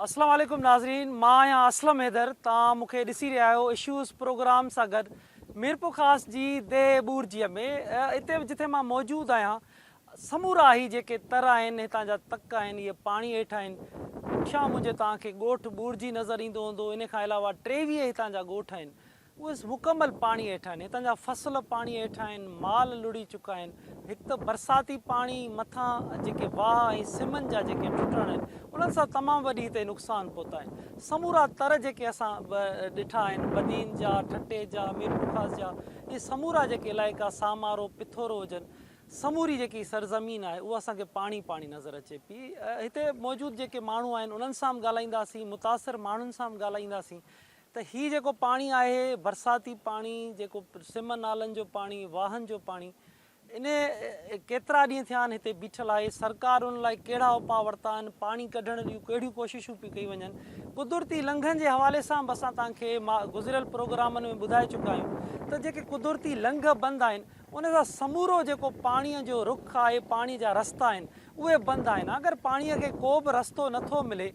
اسلام عليڪم ناظرين مان آهيان اسلم حيدر توهان مون کي ڏسي رهيا آهيو اشوز پروگرام سان گڏ ميرپورخاص جي ديهه ٻورجيء ۾ اتي جتي مان موجود آهيان سمورا هي جيڪي تر آهن هتان جا تڪ آهن اهي پاڻي هيٺ آهن پٺيان منهنجي توهان کي ڳوٺ ٻورجي نظر ايندو هوندو ان کان علاوه 23 هتان جا ڳوٺ آهن اهي مڪمل پاڻي هيٺ آهن هتان جا فصل پاڻي هيٺ آهن مال لڙهي چڪا آهن هڪ ته برساتي پاڻي مٿان جيڪي واهه ۽ سمن جا جيڪي ٽٽڻ آهن انهن سان تمام وڏي هتي نقصان پهتا آهن سمورا تر جيڪي اسان ڏٺا آهن بدين جا ٺٽي جا ميرپورخاص جا اهي سمورا جيڪي علائقا سامارو پٿورو هجن سموري جيڪي سرزمين آهي اها اسان کي پاڻي پاڻي نظر اچي پئي. هتي موجود جيڪي ماڻهو آهن انهن سان به ڳالهائينداسين، متاثر ماڻهن سان به ڳالهائينداسين ته هي جيڪو پاڻي آهي برساتي پاڻي جيڪو سم نالن جو پاڻي، واهن جو پاڻي ان ڪيترا ڏينهن ٿيا آهن هتي بيٺل آهي، سرڪار ان لاء ڪهڙا اپاء ورتا آهن، پاڻي ڪڍڻ جون ڪهڙيون ڪوششون پيون ڪيون وڃن. قدرتي لنگهن جي حوالي سان به اسان توهان کي گذريل پروگرامن ۾ ٻڌائي چڪا آهيون ته جيڪي قدرتي لنگهه بند آهن ان سان سمورو جيڪو پاڻيء جو رخ آهي، پاڻي جا رستا آهن، اهي بند آهن. اگر پاڻيء کي ڪو به رستو نه ٿو ملي،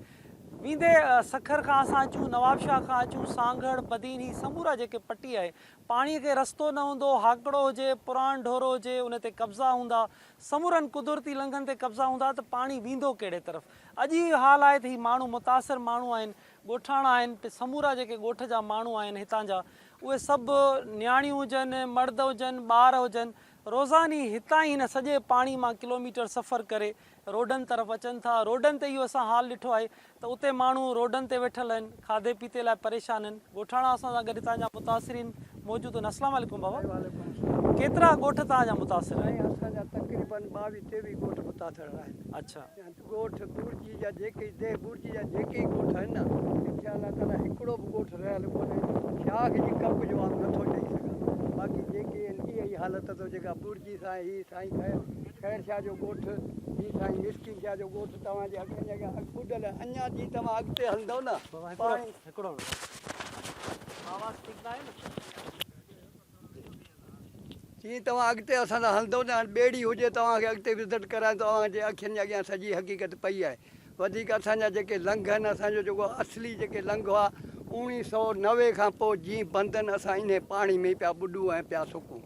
ويندي سکر کان اسان اچون، نوابشاهه کان اچون، سانگهڙ، بدين هي سمورا جيڪي پٽي آهي، پاڻيء کي رستو نه هوندو، هاڪڙو هجي، پراڻ ڍورو هجي، ان تي قبضا هوندا، سمورن قدرتي لنگهن تي قبضا هوندا ته پاڻي ويندو ڪهڙي طرف؟ اڄ اهو حال آهي ته هي ماڻهو متاثر ماڻهو آهن، ڳوٺاڻا آهن، سمورا جيڪي ڳوٺ جا ماڻهو آهن هتان جا، اهي سڀ نياڻيون هجن، مرد هجن، ٻار هجن، روزاني هتان ئي هن سڄي پاڻي مان ڪلوميٽر سفر ڪري روڊن طرف اچن ٿا. روڊن تي اهو اسان حال ڏٺو آهي ته اتي ماڻهو روڊن تي ويٺل آهن، کاڌي پيتي لاء پريشان آهن. ڳوٺاڻا اسان سان گڏ هتان جا متاثرين موجود آهن. السلام عليڪم بابا. ڪيترا ڳوٺ توهان جا متاثر آهن؟ سائين اسان جا تقريبن ٻاويهه ٽيويهه ڳوٺ متاثر آهن. اڇا. ڳوٺ بورچي جا جيڪي ديهه بورچي جا جيڪي ڳوٺ آهن نه، انشاء الله تعاليٰ هڪڙو به ڳوٺ رهيل ڪونهي، شاخ جي ڪپ جو آئون نٿو چئي سگهان، باقي جيڪي آهن اها ئي حالت اٿو جيڪا بورچي سان هي سائين خير شاهه جو ڳوٺ، هي سائين مسڪين شاهه جو ڳوٺ توهان جي اکين جي اڳيان ٻڏل آهي، اڃا جي توهان اڳتي هلندؤ نه پاڻي. هڪڙو آواز ٺيڪ ناهي نه. جيئن توهان اڳتي اسان سان هلندؤ ته هاڻ ٻيڙي هجي توهان کي اڳتي وزٽ ڪرايان ته اوهان جي اکين جي اڳيان سڄي حقيقت پئي آهي. وڌيڪ اسان جا جيڪي لنگهه آهن اسان جو جيڪو اصلي جيڪي لنگهه هئا اوڻيهه سئو 90 کان پوء جيئن بند آهن اسان انهي پاڻي ۾ پيا ٻڏون ۽ پيا سڪون.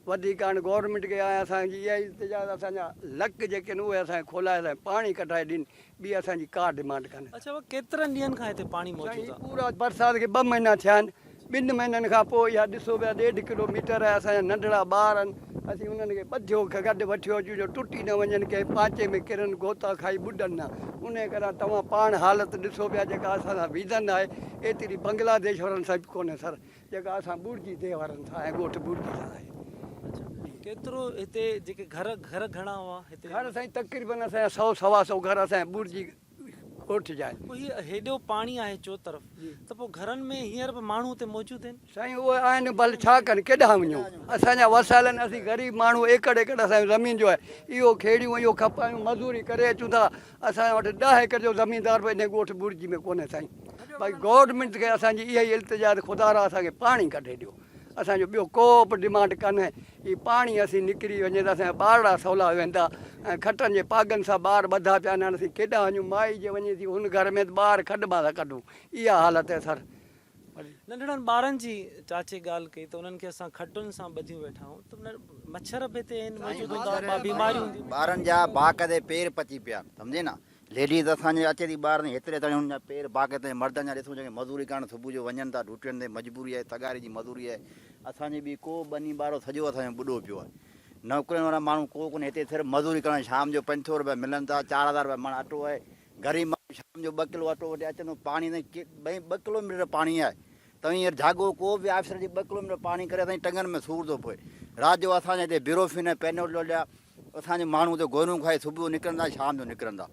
وڌيڪ هاڻ گورنمينٽ کي ۽ اسان جي اها ئي التجا ته اسان جا لڪ جيڪي آهن اهي اسان کي کولائي اسان کي پاڻي ڪڍائي ڏين ٻي اسان جي ڪا ڊمانڊ ڪانهي. اڇا بابا ڪيترن ڏينهن کان هتي پاڻي موجود سائين آ؟ پورا برسات کي ٻه مهينا ٿيا آهن ٻن مهينن کان پوء اها ڏسو پيا ڏيڍ ڪلو ميٽر آهي اسان جا ننڍڙا ٻار آهن اسين انهن کي ٻڌيو گڏ وٺيو اچون جو ٽٽي نه وڃن ڪنهن پانچي ۾ ڪرن غوطا کائي ٻڏن نه انهي ڪري توهان پاڻ حالت ڏسو پيا جيڪا اسان سان ويڌن آهي ايتري بنگلاديش وارن سان به ڪونهي سر جيڪا اسان ٻورجي ديهه وارن سان آهي ڳوٺ ٻورجي سان آهي. اڇا ڪيترو هتي جيڪي گهر گهر گهڻا هئا هتي؟ گهر سائين تقريبن اسان جا سئو سوا سئو گهر اسان جا ٻورجي ڳوٺ جا آهن. پوء هي هيڏو پاڻي آهي چوطرف ته پوء گهرن ۾ هينئر به ماڻهو اتي موجود آهن؟ سائين اهي آهن ڀل ڇا ڪن ڪيڏانهن وڃون اسان جا وسائل آهن اسين غريب ماڻهو ايڪڙ ايڪڙ اسان جو زمين جو آهي اهو کيڙيون اهو کپايون مزوري ڪري اچون ٿا اسان وٽ ڏهه ايڪڙ جو زميندار به انهي ڳوٺ ٻورجي ۾ ڪونهي سائين باقي گورنمينٽ کي اسان جي اها ئي التجا آهي ته خدارا اسان کي پاڻي ڪڍي ڏيو اسان جو ٻيو ڪو به ڊمانڊ ڪانهي هي پاڻي اسين نڪري وڃي ته اسان جا ٻارڙا سولا ويندا ۽ کٽن جي پاڳن سان ٻار ٻڌا پيا آهن هاڻ اسين ڪيڏانهن وڃون مائي جي وڃي ٿي هن گهر ۾ ته ٻار کڏ مان ٿا ڪڍون اها حالت آهي سر. ننڍڙن ٻارن جي چاچي ڳالهه ڪئي ته انهن کي اسان کٽن سان ٻڌيون ويٺا آهيون ته مڇر به هتي آهن موجود هوندا بيماريون هونديون. ٻارن جا باک تي پير پچي پيا سمجهين نه ليڊيز اسان جي اچي ٿي ٻار هيتري تائين هن جا پير باک تي مردن جا ڏسون جيڪي مزوري ڪرڻ صبح جو وڃن ٿا ڊيوٽين تي مجبوري آهي تغاري جي مزوري آهي اسان جي ٻي ڪو ٻني ٻارو سڄو اسان جو ٻڏو پيو آهي نوڪرين وارا ماڻهو ڪو ڪونهي هتي صرف مزوري ڪرڻ شام جو 500 روپيا ملن ٿا 4000 روپيا مڻ اٽو آهي غريب ماڻهو شام جو ٻه ڪلو اٽو وٺي اچن ٿو پاڻي تائين ٻئي ٻه ڪلو ميٽر پاڻي آهي توهين هينئر جهاڳو ڪو به آفيسر جي ٻه ڪلو ميٽر پاڻي ڪري اسان جي ٽنگن ۾ سور ٿو پوي رات جو اسان جي هتي بيروفين ۽ پينوڊول جا اسان جي ماڻهو اتي گوريون کائي صبح جو نڪرن ٿا شام جو نڪرن ٿا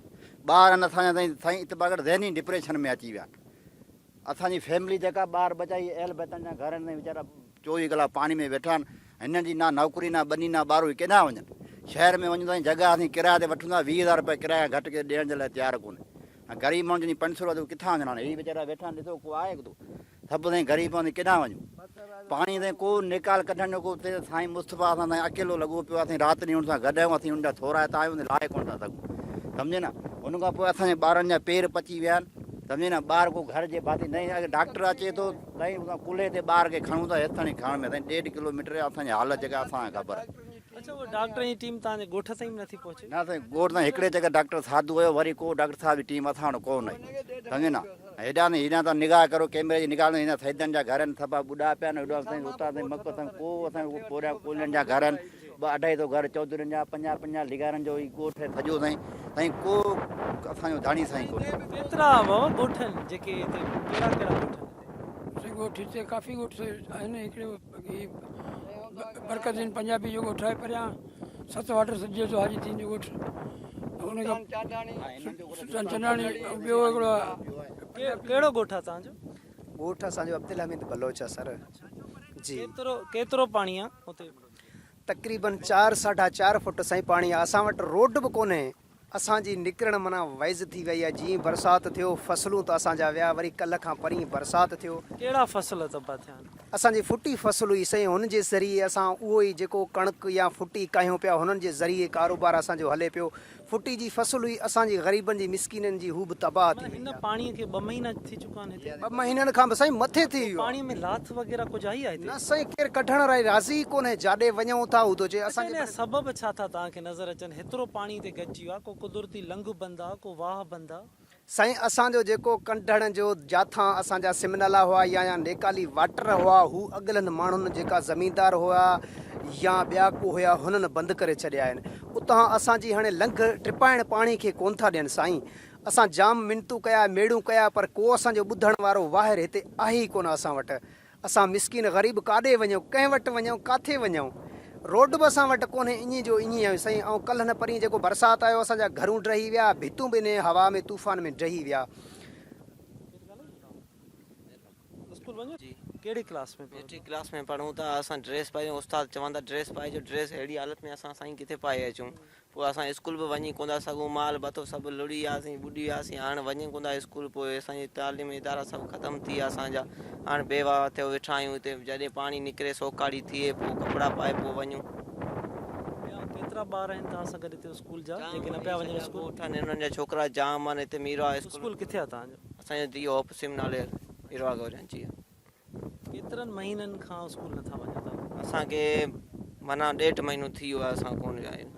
ٻار آهن اسان جا سائين سائين اتفاق ذهني ڊپريشن ۾ اچي ويا آهن اسان جي فيملي جيڪا ٻار ٻچا هي اهل بيتن جا گهر آهن ويچارا 24 ڪلاڪ پاڻي ۾ ويٺا آهن هنن جي نه نوڪري نه ٻني نه ٻارو هي ڪيڏانهن وڃن شهر ۾ وڃون ٿا جڳهه اسين ڪرايي تي وٺون ٿا 20000 روپيا ڪرايا گهٽ ڪي ڏيڻ جي لاء تيار ڪونهي ۽ غريب ماڻهو جن 500 روپيا ڪٿان وڃن هاڻي هي ويچارا ويٺا آهن ڏسو ڪو آهي ڪو سڀ سائين غريب آهيون ڪيڏانهن وڃون پاڻي سائين ڪو نيڪال ڪڍڻ جو ڪو سائين مصطفيٰ اسان سائين اڪيلو لڳو پيو آهي سائين رات ڏينهن ان سان گڏ آهيون اسين ان جا ٿورائتا آهيون لاهي ڪونه ٿا سگهون سمجهي نه ان کان پوء اسان جي ٻارن جا پير پچي ويا آهن. سمجهي نه ٻار ڪو گهر جي ڀاتي نه اگر ڊاڪٽر اچي ٿو سائين اسان ڪلهي تي ٻار کي کڻون ٿا هيستاڻي کڻڻ ۾ سائين ڏيڍ ڪلو ميٽر اسان جي حالت جيڪا اسان کي خبر. اڇا اها ڊاڪٽرن جي ٽيم توهان جي ڳوٺ تائين به نٿي پهچي؟ نه سائين ڳوٺ تائين هڪڙي جڳهه ڊاڪٽر ساڌو آيو وري ڪو ڊاڪٽر صاحب جي ٽيم اسان وٽ ڪو نه آئي سمجهي نه هيڏانهن نه هيڏانهن تان نگاهه ڪرو ڪيمري جي نگاهه هن سيدن جا گهر آهن صفا ٻڏا پيا آهن هيڏانهن سائين اتان سائين مڪ سائين ڪو اسان کي پوريان ڪولهين جا گهر آهن ٻه اڍائي سو گهر چوڌرين جا 50 50 لغارن جو هي ڳوٺ آهي سڄو سائين سائين ڪو اسان جو ڌڻي سائين ڪونهي. ڪيترا بابا ڳوٺ آهن جيڪي هتي ڪهڙا ڪهڙا ڳوٺ آهن هتي؟ سائين ڳوٺ هتي ڪافي ڳوٺ آهن هڪڙو هي برڪت دين پنجابي جو ڳوٺ آهي پريان ست واٽر سڏجي ٿو حاجي دين جو ڳوٺ ان کان سلطان چنڊاڻي ٻيو هڪڙو ڪهڙو ڳوٺ آهي توهان جو؟ ڳوٺ اسان جو عبدالحميد بلوچ آهي سر جي. ڪيترو ڪيترو پاڻي آهي اتي؟ تقريبن چار ساڍا چار فوٽ سائين پاڻي آهي اسان وٽ روڊ به ڪونهي اسان جي نڪرڻ معنيٰ ويز ٿي وئي آهي جيئن برسات ٿيو فصلون ته اسان جا ويا وري ڪلهه کان پرين برسات ٿيو. ڪهڙا فصل تباهه ٿيا آهن؟ اسان جي ڦٽي فصل هئي سائين هن جي ذريعي اسان اهو ئي جيڪو ڪڻڪ يا ڦٽي ڪاهيون پيا هنن جي ذريعي ڪاروبار اسان جو هلي پيو ڦٽي جي فصل هئي اسان جي غريبن جي مسڪينن جي هو به تباهه ٿي معنيٰ وئي هن آهي. پاڻي کي ٻه مهينا ٿي چڪا آهن هتي. ٻه مهينن کان به سائين مٿي ٿي ويو آهي. پاڻي ۾ لاٿ وغيره ڪجهه آئي آهي هتي؟ نه سائين ڪير ڪڍڻ لاء راضي ئي ڪونهي جاڏي وڃون ٿا هو ٿو چئي اڇا اسان ان جي جا سبب ڇا ٿا توهان کي نظر اچن هيترو پاڻي هتي گڏجي ويو آهي ڪو قدرتي لنگهه بند آهي ڪو واهه بند آهي. سائين اسان جو جيڪو ڪنڍڻ جو جاٿان اسان جا سم نالا هئا يا يا نيڪالي واٽر هئا هو اڳلن ماڻهن جيڪا زميندار هئا يا ٻيا ڪو هيا هنن بند ڪري ڇڏيا آهن اتان اسان جي هاڻي لنگهه ٽپائڻ پاڻي کي ڪون ٿا ڏين سائين اسان جام منتون ڪيا ميڙون ڪيا پر ڪو اسان جو ٻڌڻ وارو واهر هتي آهي ئي ڪونه اسان وٽ اسان مسڪين غريب ڪاڏي وڃون، ڪنهن وٽ وڃون، ڪاٿي وڃون. روڊ به اسان وٽ ڪونهي، اڃي جو اڃي آهيون سائين. ائون ڪلهه نه پرينء جيڪو برسات آيو اسان جا گهرون ڊهي ويا، ڀتون به انهيء هوا ۾ طوفان ۾ ڊهي ويا. اسڪول وڃو ٿا؟ ڪهڙي ڪلاس ۾ پڙهو ٿا؟ ميٽرڪ ڪلاس ۾ پڙهون ٿا. اسان ڊريس پايون استاد چون ٿا ڊريس پائجو ڊريس اهڙي حالت ۾ اسان سائين ڪٿي پائي اچون. پوء اسان اسڪول به وڃي ڪونه ٿا سگهون، مال ڀتو سڀ لڙهي وياسين، ٻڏي وياسين، هاڻ وڃي ڪونه ٿا اسڪول، پوء اسان جي تعليمي ادارا سڀ ختم ٿي ويا اسان جا، هاڻ بي واهه ٿيو ويٺا آهيون هتي، جڏهن پاڻي نڪري سوڪاڙي ٿئي پوء ڪپڙا پائي پوء وڃون. ٻيا ڪيترا ٻار آهن توهان سان گڏ هتي اسڪول جا جيڪي نه پيا وڃن اسڪول؟ ڳوٺ آهن انهن جا ڇوڪرا جام آهن هتي ميرواهه اسڪول. اسڪول ڪٿي آهي توهان جو؟ اسان جو ديهه هوپ سم نالي ميرواهه گوريانچي آهي. ڪيترن مهينن کان اسڪول نٿا وڃو توهان؟ اسان کي معنيٰ ڏيڍ مهينو ٿي ويو آهي اسان ڪونه ويا آهيون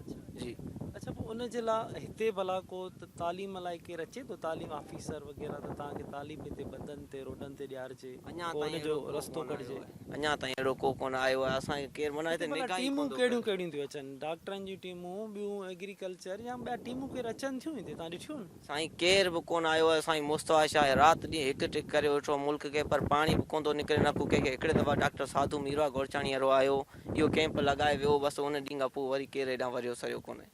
جي. اڇا پوء ان جي لاء هتي ڀلا ڪو تعليم لاء ڪير اچي ٿو تعليم آفيسر وغيره ته توهان کي تعليم هتي بندن تي روڊن تي ڏيارجي اڃا ڪو تائين ان جو اهڙو ڪو رستو ڪونه آيو ڪڍجي. آهي اڃا تائين اهڙو ڪو ڪونه آيو آهي اسان کي ڪير معنيٰ هتي هتي ڀلا نگاهه ئي ٽيمون ڪونه ٿو ڪهڙيون ڪري. ڪهڙيون ٿيون اچن ڊاڪٽرن جون ٽيمون ٻيون ايگريڪلچر يا ٻيا ٽيمون ڪير اچن ٿيون هتي توهان ڏٺيون آهن؟ سائين ڪير به ڪونه آيو آهي سائين مصطفيٰ شاهه رات ڏينهن هڪ ٽڪ ڪري ويٺو ملڪ کي پر پاڻي به ڪونه ٿو نڪري نه ڪو ڪنهن کي هڪڙي دفعا ڊاڪٽر ساڌو ميرواهه گورچاڻي وارو آيو اهو ڪئمپ لڳائي ويو بس ان ڏينهن کان پوء وري ڪير هيڏانهن وريو سريو ڪونهي.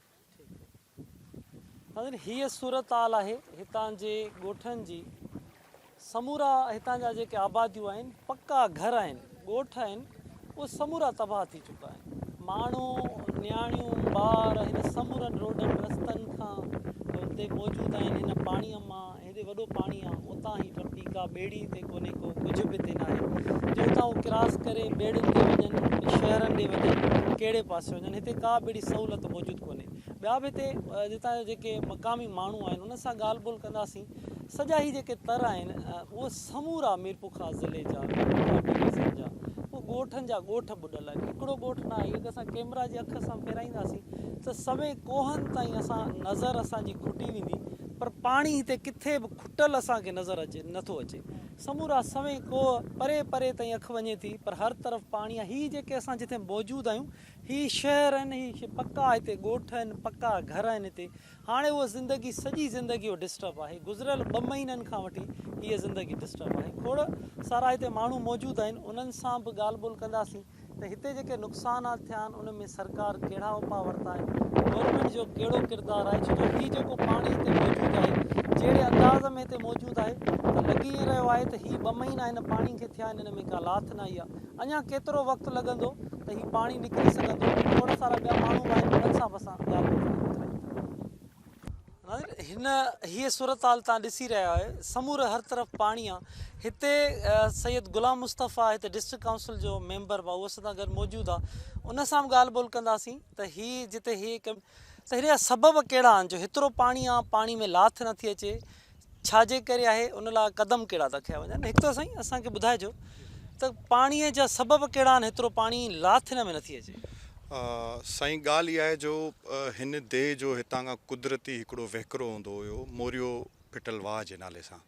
ناظرين هيء صورتحال آهي هتان جي ڳوٺن جي سمورا هتان جا جيڪي آباديون آهن پڪا گهر آهن ڳوٺ آهن اهي سمورا تباهه ٿي چڪا آهن ماڻهو نياڻيون ٻار هن سمورن روڊن رستن کان تي موجود آهن هن پاڻي مان هيڏي وڏو پاڻي آهي اتان هي ٽپي ڪا ٻيڙي هتي ڪونهي ڪو ڪجهه به هتي ناهي جو اتان هو ڪراس ڪري ٻيڙين تي وڃن شهرن ڏي وڃن ڪهڙي پاسي وڃن هتي ڪا به اهڙي سهولت موجود ڪونهي ٻيا به هتي جتان جا جيڪي مقامي ماڻهو آهن انهن سان ڳالهه ٻولهه ڪنداسين سڄا هي جيڪي تر آهن اهي سمورا ميرپورخاص ضلعي جا ميرپورخاص ڊويزن جا اهي ڳوٺن جا ڳوٺ ٻڏل آهن هڪڙو ڳوٺ نه آهي اگر اسان ڪيمرا جي اک سان ڦيرائينداسين ته سوين ڪوهن تائين اسان نظر اسان جي کٽي ويندي پر پاڻي هتي ڪٿي به کٽل اسان کي نظر اچي نٿو اچي سمورا سوين ڪوهه پري پري تائين اک وڃي ٿي پر هر طرف پاڻي آهي هي جيڪي اسان جٿي موجود آهيون هي شهر آهن هي پڪا هتي ڳوٺ آهن پڪا گهر آهن هتي هاڻي اها زندگي سڄي زندگي اهو ڊسٽرب آهي گذريل ٻه مهينن کان وٺي هيء زندگي ڊسٽرب آهي کوڙ سارا هتي ماڻهو موجود آهن انهن سان به ڳالهه ٻولهه ڪنداسين ته هتي جيڪي نقصانات ٿيا آهن ان ۾ سرڪار ڪهڙا اپاء ورتا آهن گورنمينٽ جو ڪهڙو ڪردار آهي ڇو جو هي جيڪو پاڻي هتي موجود آهي جهڙي انداز ۾ هتي موجود آهي ته لڳي ائين رهيو آهي ته هي ٻه مهينا هن پاڻي کي ٿيا آهن ان ۾ ڪا لاٿ نه آئي آهي اڃا ڪيترو وقت لڳندو ته هي پاڻي نڪري سگهندو؟ کوڙ سارا ٻيا ماڻهو به آهن انهن سان به اسان ڳالهه ٻولهه ڪرائيون ٿا. ناظرين هن هيء صورتحال توهان ڏسي رهيا آهيو سمورو هر طرف پاڻي آ هتي سيد غلام مصطفيٰ هتي ڊسٽرڪٽ ڪائونسل جو ميمبر به آ اهو اسان سان گڏ موجود آ ان سان به ڳالهه ٻولهه ڪنداسين ته هي جتي هي ته هن جا سبب ڪهڙا آهن جو هيترو پاڻي آ پاڻي ۾ لاٿ نٿي اچي ڇا جي ڪري آهي ان لاء قدم ڪهڙا ٿا کنيا وڃن هڪ ته سائين اسان کي ٻڌائجو ته پاڻي جا سبب ڪهڙا آهن هيترو پاڻي لاٿ هن ۾ نٿي اچي. سائين ڳالهه اها آهي جو هن ديهه جو هتان کان قدرتي هڪڙو وهڪرو هوندو هيو موريو ڦٽل واهه جي نالي سان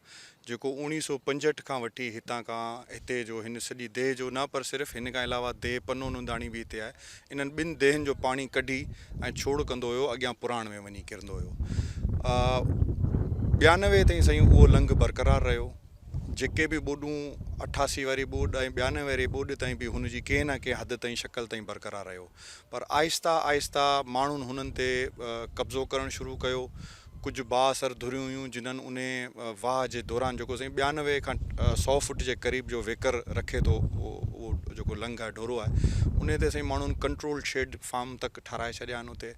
جيڪو 1965 کان وٺي هتان کان هتي جو هن سڄي ديهه جو نه پر صرف هن کان علاوه ديهه پنو ننداڻي به هتي آهي انهن ٻن ديهن جو پاڻي ڪڍي ۽ ڇوڙ ڪندو هيو اڳيان پراڻ ۾ وڃي ڪرندو هيو 92 تائين سائين اهو لنگهه برقرار رهيو جيڪي به ٻوڏون 88 واري ٻوڏ ۽ 92 واري ٻوڏ تائين به هن جي ڪنهن نه ڪنهن حد تائين شڪل تائين برقرار رهيو پر آهسته آهسته ماڻهن هنن تي قبضو ڪرڻ شروع ڪيو ڪجهه بااثر ڌريون هيون جنھن انھي واهه جي دوران جيڪو سائين 92 کان سئو فٽ جي قريب جو ويڪر رکي ٿو اهو جيڪو لنگهه آهي ڍورو آهي انھي تي سائين ماڻهن ڪنٽرول شيڊ فارم تڪ ٺاراهي ڇڏيا آهن اتي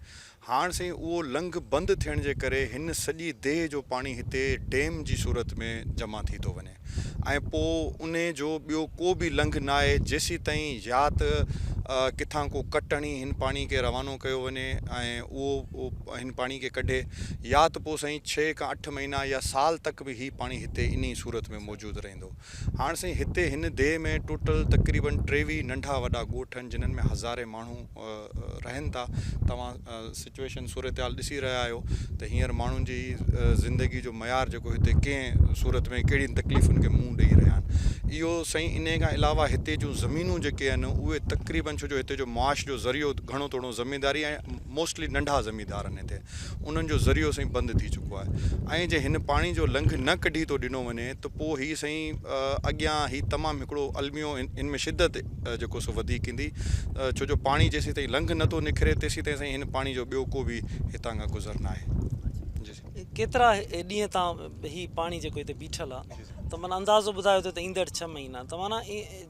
هاڻ سائين اهو لنگهه بند ٿيڻ جي ڪري هن سڄي ديهه جو پاڻي هتي ڊيم جي صورت ۾ جمع ٿي ٿو وڃي. ۽ پوء انهي جو ٻيو ڪو به لنگهه ناهي جيسيتائين يا ته ڪٿان ڪو ڪٽ هڻي هن پاڻي کي روانو ڪيو وڃي ۽ اهو هن پاڻي کي ڪڍي يا ته پوء سائين ڇهه کان اٺ مهينا يا سال تڪ به هي پاڻي هتي انهي صورت ۾ موجود رهندو. هاڻ سائين هتي هن ديهه ۾ ٽوٽل تقريبن 23 ننڍا وڏا ڳوٺ آهن جنھن ۾ هزارين ماڻهو رهن ٿا توهان سچويشن صورتحال ڏسي رهيا آهيو ته هينئر ماڻهن جي زندگي جو معيار جيڪو هتي ڪنهن صورت ۾ ڪهڙين تڪليفن کي منهن ڏئي رهيا آهن اهو سائين انهي کان علاوه هتي جون زمينون جيڪي آهن اهي تقريبن ڇو جو هتي جو معاش جو ذريعو گهڻو توڻو زمينداري ۽ موسٽلي ننڍا زميندار آهن هتي انهن جو ذريعو سائين بند ٿي چڪو آهي ۽ جي هن پاڻي جو لنگهه نه ڪڍي ٿو ڏنو وڃي ته پوء هي سائين اڳيان هي تمام هڪڙو الميو ان ۾ شدت جيڪو سو وڌيڪ ايندي ڇو جو پاڻي جيسيتائين لنگهه نه ٿو نکري تيسيتائين سائين هن پاڻي جو ٻيو ڪو به هتان کان گذر ناهي جي سائين. ڪيترا ڏينهن تان هي پاڻي جيڪو هتي بيٺل آ ته معنيٰ اندازو ٻڌايو ته ايندڙ ڇهه مهينا ته معنيٰ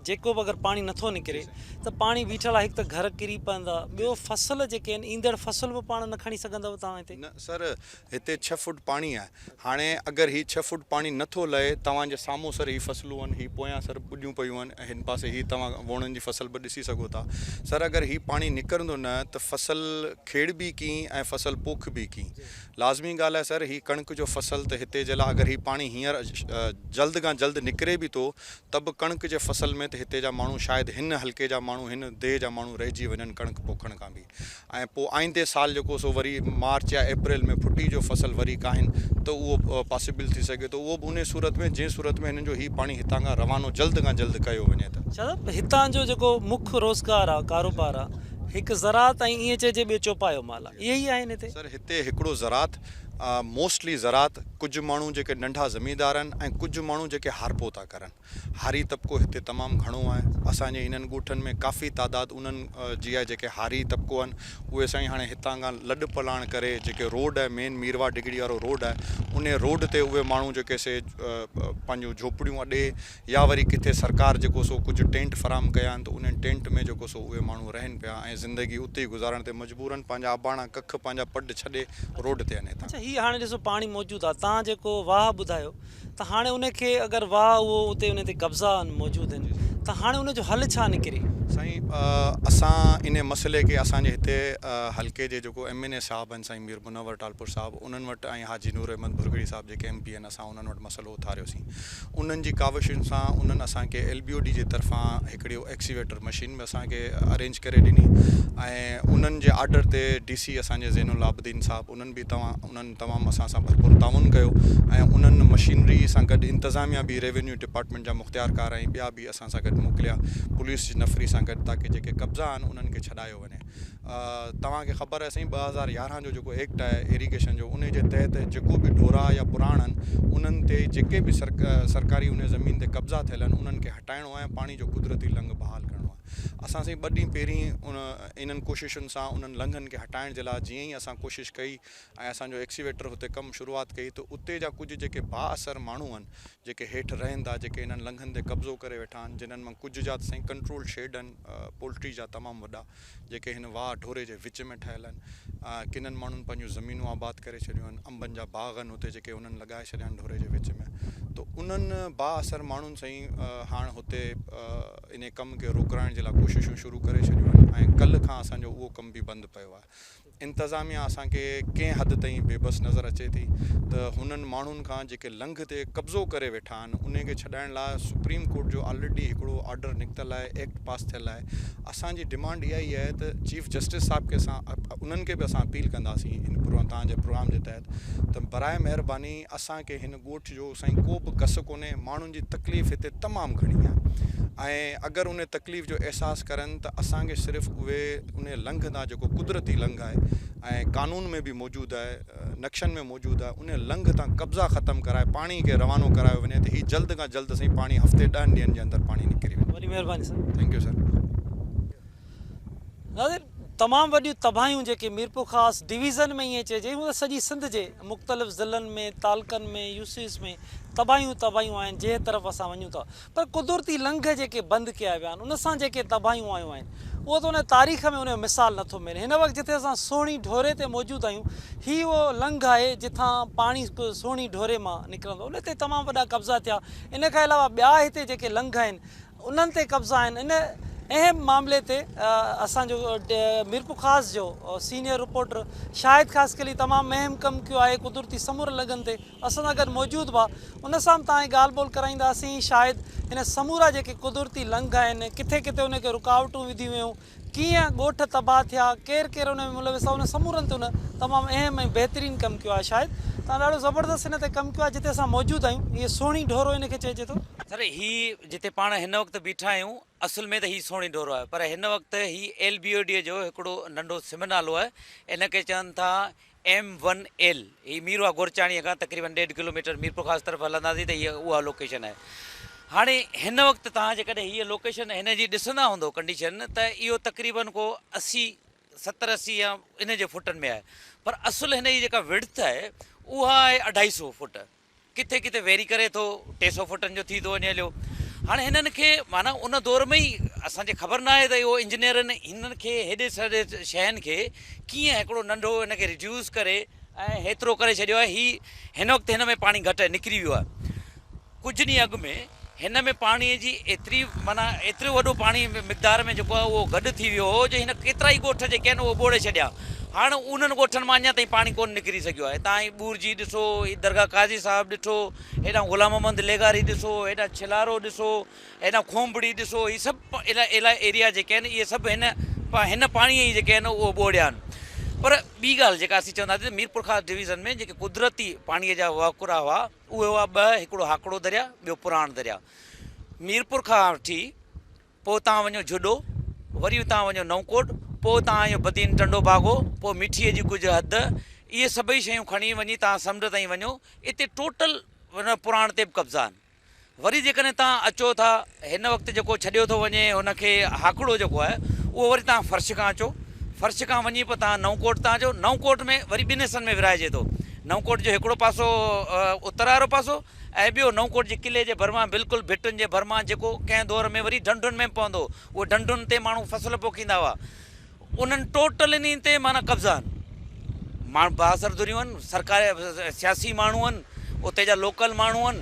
جيڪو به اگر پاڻي نٿو نڪري ته پاڻي بيٺل آ هڪ ته گهر ڪري پوندا ٻيو فصل جيڪي آهن ايندڙ فصل به پاڻ نه کڻي سگهندؤ توهان هتي. نه سر هتي ڇهه فوٽ پاڻي آهي هاڻي اگر هي ڇهه فوٽ پاڻي نٿو لهي توهان جي سامهون سر هي فصلون آهن هي پويان سر ٻڏيون پيون آهن ۽ هن پاسي هي توهان ووڻن جي فصل به ڏسي سگهو ٿا سر اگر هي پاڻي نڪرندو نه ته فصل کيڙبي ڪين ۽ فصل پوکبي ڪين لازمي ڳالهه آهي سر هي ڪڻڪ جو فصل ته هتي جي لاء اگر هي پاڻي هينئر جلد کان جلد نڪري به ٿو ته به ڪڻڪ جي فصل ۾ ته هتي جا ماڻهو شايد هن حلقي جا ماڻهو هن ديهه جا ماڻهو رهجي وڃن ڪڻڪ پوکڻ کان به ۽ پوء آئيندي سال جيڪو سو وري مارچ يا اپريل ۾ ڦٽي جو فصل وري ڪاهن ته اهو پاسيبل ٿي سگهي ٿو اهو به انهي صورت ۾ جنهن صورت ۾ هنن جو هي پاڻي هتان کان روانو جلد کان جلد ڪيو وڃي ته. شاهه صاحب هتان جو جيڪو مک روزگار آ ڪاروبار آ هڪ زراعت ۽ ائين چئجي ٻيو چوپايو مال آ اهي ئي آهن هتي. سر هتي هڪڙو زراعت موسٽلي زراعت ڪجهه ماڻهو جيڪي ننڍا زميندار آهن ۽ ڪجهه ماڻهو جيڪي هارپو ٿا ڪرن. هاري طبقو هتي تمام گهڻو آهي. اسان جي هنن ڳوٺن ۾ ڪافي تعداد انهن جي آهي جيڪي هاري طبقو آهن. اهي سائين هاڻي هتان کان لڏ پلاڻ ڪري جيڪي روڊ آهي مين ميرواهه ڊگهڙي وارو روڊ آهي انهي روڊ تي اهي ماڻهو جيڪي سي پنهنجون جهوپڙيون اڏي يا وري ڪٿي سرڪار جيڪو سو ڪجهه ٽينٽ فراهم ڪيا آهن ته انهن ٽينٽ ۾ جيڪو سو اهي ماڻهو رهن پيا ۽ زندگي اتي ئي گذارڻ تي مجبور آهن پنهنجا اباڻا ڪک پنهنجا پڊ ڇڏي روڊ تي آهن هتان. اڇا هي هاڻي ڏسو پاڻي موجود آهي تان جيڪو واهه ٻڌايو ته هاڻي ان کي اگر واهه اهو اتي ان تي قبضا آهن موجود آهن ته هاڻي ان جو حل ڇا نڪري؟ سائين اسان انهي مسئلي کي اسان جي هتي حلقي جي جيڪو ايم اين اي صاحب آهن سائين مير منور ٽالپر صاحب انهن وٽ ۽ حاجي نور احمد ڀرڳڙي صاحب جيڪي ايم پي آهن اسان انهن وٽ مسئلو اٿاريوسين انهن جي ڪاوشن سان انهن اسان کي ايل بي او ڊي جي طرفان هڪڙي ايڪسيويٽر مشين به اسان کي ارينج ڪري ڏني ۽ انهن جي آرڊر تي ڊي سي اسان جي زين العابدين صاحب انهن به توهان انهن تمام اسان سان ڀرپور تعاون ڪيو ۽ انهن مشينري سان گڏ انتظاميا به ريونيو ڊپارٽمينٽ جا مختيارڪار ۽ ٻيا به اسان سان گڏ موڪليا پوليس جي نفري سان گڏ تاڪه جيڪي قبضا آهن انهن کي ڇڏايو وڃي. توهان کي خبر آهي سائين 2011 جو جيڪو ايڪٽ آهي ايريگيشن جو انهي جي تحت جيڪو به ڍورا يا پراڻ آهن انهن تي جيڪي به سرڪاري انهي زمين تي قبضا ٿيل آهن انهن کي هٽائڻو آهي ۽ پاڻي جو قدرتي لنگهه بحال ڪرڻو آهي اسان سائين ٻه ڏينهن پهرين انهن ڪوششن سان انهن لنگهن کي هٽائڻ جي لاء جيئن ئي اسان ڪوشش ڪئي ۽ اسان جو ايڪسيويٽر هتي ڪم شروعات ڪئي ته اتي جا ڪجهه جيڪي بااثر ماڻهو آهن جيڪي هيٺ رهن ٿا جيڪي انهن لنگهن تي قبضو ڪري ويٺا آهن جنهن مان ڪجهه جا ته سائين ڪنٽرول شيڊ آهن پولٽري جا تمام وڏا جيڪي هن واهه ڍوري جي وچ ۾ ٺهيل آهن. ڪنن ماڻهن پنهنجون زمينون آباد ڪري ڇڏيون آهن. انبن جا باغ آهن هتي جيڪي انهن لڳائي ڇڏيا آهن ڍوري جي وچ ۾ ته انهن بااثر ماڻهن سائين هاڻ هتي انهي ڪم کي روڪرائڻ جي لاء ڪوششون شروع ڪري ڇڏيون آهن ۽ ڪلهه کان اسان جو اهو ڪم به بند پيو آهي. انتظاميا اسان کي ڪنهن حد تائين بي بس نظر اچي ٿي ته هنن ماڻهن کان جيڪي لنگهه تي قبضو ڪري ويٺا آهن انهي کي ڇڏائڻ لاء سپريم ڪورٽ جو آلريڊي هڪڙو آرڊر نڪتل آهي ايڪٽ پاس ٿيل آهي اسان جي ڊمانڊ اها ئي آهي ته چيف جسٽس صاحب کي اسان انهن کي به اسان اپيل ڪنداسين هن پروگرام توهان جي پروگرام جي تحت ته براء مهرباني اسان کي هن ڳوٺ جو سائين ڪو به گس ڪونهي ماڻهن جي تڪليف هتي تمام گهڻي آهي ۽ اگر انهي تڪليف جو احساس ڪرن ته اسان کي صرف اهي انهي لنگهه تان جيڪو قدرتي لنگهه آهي ۽ قانون ۾ به موجود آهي نقشن ۾ موجود آهي انهي لنگهه تان قبضا ختم ڪرائي پاڻي کي روانو ڪرايو وڃي ته هي جلد کان جلد سائين پاڻي هفتي ڏهن ڏينهن جي اندر پاڻي نڪري وڃي. وڏي مهرباني سر. Thank you sir. ناظرين تمام وڏيون تباهيون جيڪي ميرپورخاص ڊويزن ۾ ائين چئجي هونء ته سڄي سنڌ جي مختلف ضلعن ۾ تعلقن ۾ يو سيز ۾ تباهيون تباهيون آهن جنهن طرف اسان وڃون ٿا پر قدرتي لنگهه جيڪي بند ڪيا ويا آهن ان سان جيڪي تباهيون آيون آهن اهو ته ان تاريخ ۾ ان جو مثال نٿو ملي. هن وقت جتي اسان سهڻي ڍوري تي موجود آهيون هي اهو لنگهه آهي جتان پاڻي سهڻي ڍوري مان نڪرندو ان تي تمام وڏا قبضا ٿيا ان کان علاوه ٻيا هتي جيڪي لنگهه آهن انهن تي قبضا آهن ان اهم معاملي تي اسان جو ميرپورخاص جو سينيئر رپورٽر شاهد خاصخيلي تمام اهم ڪم ڪيو آهي قدرتي سمورن لنگهن تي اسان سان گڏ موجود هئا ان سان به توهان کي ڳالهه ٻولهه ڪرائينداسين شايد هن سمورا جيڪي قدرتي لنگهه آهن ڪٿي ڪٿي ان کي رڪاوٽون وڌيون ويون ڪيئن ڳوٺ تباهه ٿيا ڪير ڪير ان ۾ ملوث آهي ان سمورن تي ان تمام اهم ۽ بهترين ڪم ڪيو آهي شايد توهان ڏاڍو زبردست ان تي ڪم ڪيو آهي جتي اسان موجود آهيون هي سهڻي ڍورو ان کي چئجي ٿو. سر هي جتي پاڻ هن وقت بيٺا آهيون اصل ۾ ته هي سهڻي ڍورو آهي پر هن وقت هي ايل بي او ڊي جو هڪڙو ننڍو سم نالو آهي ان کي چون ٿا ايم ون ايل، هي ميرواهه گورچاڻيء کان تقريبن ڏيڍ ڪلوميٽر ميرپورخاص طرف هلنداسين ته هيء اها لوڪيشن آهي. هاڻي هن وقت توهان جيڪڏهن هيء لوڪيشن هن جي ڏسندا هوندؤ ڪنڊيشن ته اهو تقريبن ڪو 80، 70 80 يا ان جي فوٽن ۾ آهي پر اصل هن جي جيڪا وڊٿ آهي اها آهي اڍائي سو فوٽ. ڪٿي ڪٿي ويري ڪري ٿو 300 فوٽن جو ٿي ٿو وڃي هليو. هاڻي هنن کي معنيٰ ان دور ۾ ئي اسان کي خبر ناهي ته اهو انجنيئرن هنن کي هيڏي سڄي شين کي ڪيئن هڪڙو ننڍو هن کي ريڊيوس ڪري ۽ هيترو ڪري ڇڏيو آهي. هي هن وقت هن ۾ پاڻي گهٽ نڪري ويو آهي. ڪجهه ڏينهن اڳ ۾ هن ۾ پاڻي جي ايتري معنيٰ ايترو وڏو پاڻي مقدار ۾ جيڪو آهي اهو گڏ ٿي ويو هو جو هن ڪيترائي ڳوٺ جيڪي آهن اهي ٻوڙي ڇڏيا. هاڻ انهن ڳوٺن مان اڃا تائين پاڻي ڪونه نڪري سگهيو آهي. تان هي ٻورجي ڏسو، هي درگاهه قاضي صاحب ڏٺو، هيڏانهن غلام محمد لغاري ڏسو، هيڏانهن ڇلارو ڏسو، هيڏانهن کونبڙي ڏسو، هي سڀ ايريا جيڪي آهن اهي سڀ هن هن پاڻي ئي جيڪي آهن اهو ٻوڙيا آهن. پر ٻي ڳالهه جيڪا اسين چونداسين ته ميرپورخاص ڊويزن ۾ جيڪي قدرتي پاڻي جا وهڪرا هئا، اهي هئا ٻه، هڪڙو هاڪڙو درياء، ٻيو پراڻ درياء. ميرپور کان وٺي پوء اتان وڃو جهڏو، وري اتان وڃو نئون ڪوٽ، پوء اتان اهو بدين ٽنڊو باگو، پوء مٺيء جي ڪجهه حد، اهي سڀئي شيون کڻي وڃي توهان سمنڊ تائين وڃو، اتي ٽوٽل پراڻ تي به قبضا آهن. وري جيڪڏهن توهان اچو ٿا هن وقت جيڪو ڇڏيو ٿو وڃي هن کي هاڪڙو جيڪو آهي اهو وري توهان فرش کان اچو فرش کان وڃي پوء توهان نئون ڪوٽ تان اچو نئون ڪوٽ ۾ وري ٻن حصن ۾ ورهائجي ٿو نئون ڪوٽ جو هڪڙو پاسو اتر وارو پاسو ۽ ٻيو نئون ڪوٽ جي قلعي جي ڀرمان بلڪل ڀٽن جي ڀرمان جيڪو ڪنهن دور ۾ وري ڍنڍن ۾ پوندو اهو ڍنڍن تي ماڻهو فصل پوکيندا هئا انهن ٽوٽل انهن تي معنيٰ قبضا آهن. ماڻهو بااثر ڌريون آهن، سرڪاري سياسي ماڻهو آهن، اتي جا لوڪل ماڻهو آهن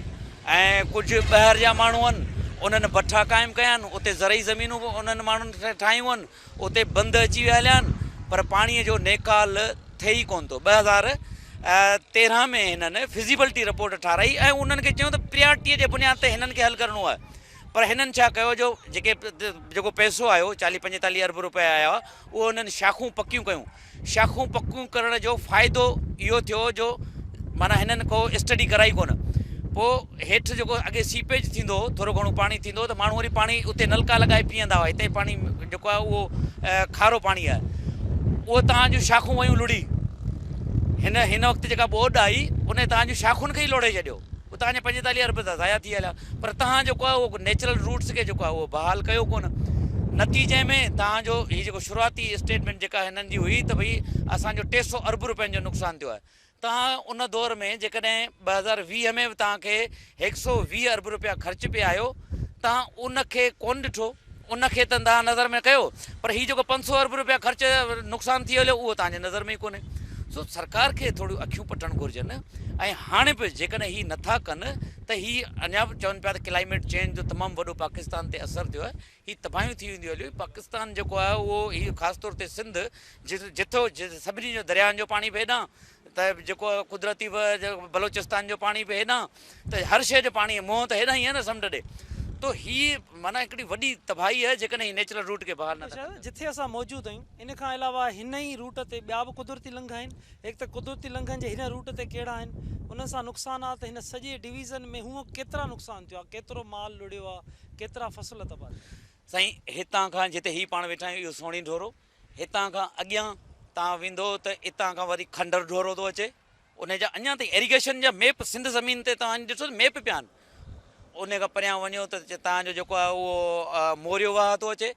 ۽ ڪجهه ٻاهر جا ماڻهو آهن، انهن بٺا قائم ڪيا آهن، اتي زرعي زمينون به انهن ماڻهن ٺاهيون آهن، اتي بند اچي ويا هليا آهن، پر پاڻي جو نيڪال ٿئي ئي ڪونه ٿو. 2013 ۾ هنن فزيبلٽي رپورٽ ٺاهرائي ۽ انهن کي چيو ته پريارٽيء جي بنياد تي هنن کي حل ڪرڻو آهي. پر هنن ڇا ڪيو جو جيڪي جيڪو پئسو آيو چاليهه پنجيتاليهه ارب روپيا آيا هئا اهو هنن شاخون پڪيون ڪيون شاخون پڪيون ڪرڻ جو فائدو اهو ٿيو جو معنيٰ هنن ڪو اسٽڊي ڪرائي ڪونه پوء هيٺ جيڪو اڳي سيپيج ٿيندو هو ٿورو گهڻو پاڻي ٿيندو هو ته ماڻهو وري پاڻي اتي نلڪا لڳائي پيئندا هئا هتي پاڻي جيڪو آهي اهو کارو پاڻي آهي اهو تان جون شاخون ويون لڙي هن هن وقت جيڪا ٻوڏ آئي ان تان جون شاخن کي ئي لوڙهي ڇڏيو اتان جا 45 ارب ته ضايع ٿي هليا پر تهان جيڪو آهي اهو نيچرل روٽس کي جيڪو آهي اهو بحال ڪيو ڪونه نتيجي ۾ تهان جو هي جيڪو شروعاتي اسٽيٽمينٽ جيڪا هنن جي هئي ته ڀئي اسان جو 300 ارب روپين جو نقصان ٿيو آهي تهان ان دور ۾ جيڪڏهن 2020 ۾ به تهان کي 120 ارب روپيا خرچ پئي آيو تهان ان کي ڪونه ڏٺو ان کي ته توهان نظر ۾ ڪيو پر هي جيڪو 500 ارب روپيا خرچ نقصان ٿي هليو اهو توهان جي نظر ۾ ئي ڪونهي. سو سرڪار کي ٿوريون اکيون پٽڻ گهرجن ۽ هاڻي به جيڪڏهن هي نٿا ڪن ته هي اڃا به چون پيا ته ڪلائميٽ چينج جو تمام وڏو پاڪستان تي اثر ٿيو آهي هي تباهيون ٿي وينديون هليون پاڪستان جيڪو آهي اهو هي خاص طور تي سنڌ جٿو سڀني جو درياهن جو پاڻي به هيڏانهن ته جيڪو قدرتي بلوچستان جو پاڻي به هيڏانهن ته هر شيء جو پاڻي منهن ته هيڏانهن ئي آهي نه سمنڊ ڏي تو هي معنيٰ هڪڙي وڏي تباهي آهي جيڪڏهن هي نيچرل روٽ کي بحال نه ٿا ڪن. جٿي اسان موجود آهيون ان کان علاوه هن ئي روٽ تي ٻيا به قدرتي لنگهه آهن هڪ ته قدرتي لنگهن جي هن روٽ تي ڪهڙا آهن انهن سان نقصانات هن سڄي ڊويزن ۾ هونء ڪيترا نقصان ٿيو آهي ڪيترو مال لڙيو آهي ڪيترا فصل تباهه ٿيا. سائين هتان کان جتي هي پاڻ ويٺا آهيون اهو سهڻي ڍورو هتان کان اڳيان تان ويندو ته اتان کان وري کنڊر ڍورو ٿو اچي انهي جا اڃا تائين ايريگيشن جا ميپ سنڌ زمين تي توهان ڏسو ته ميپ پيا آهن انهي کان پريان وڃو ته توهان جو جيڪو آهي اهو موريو واهه ٿو اچي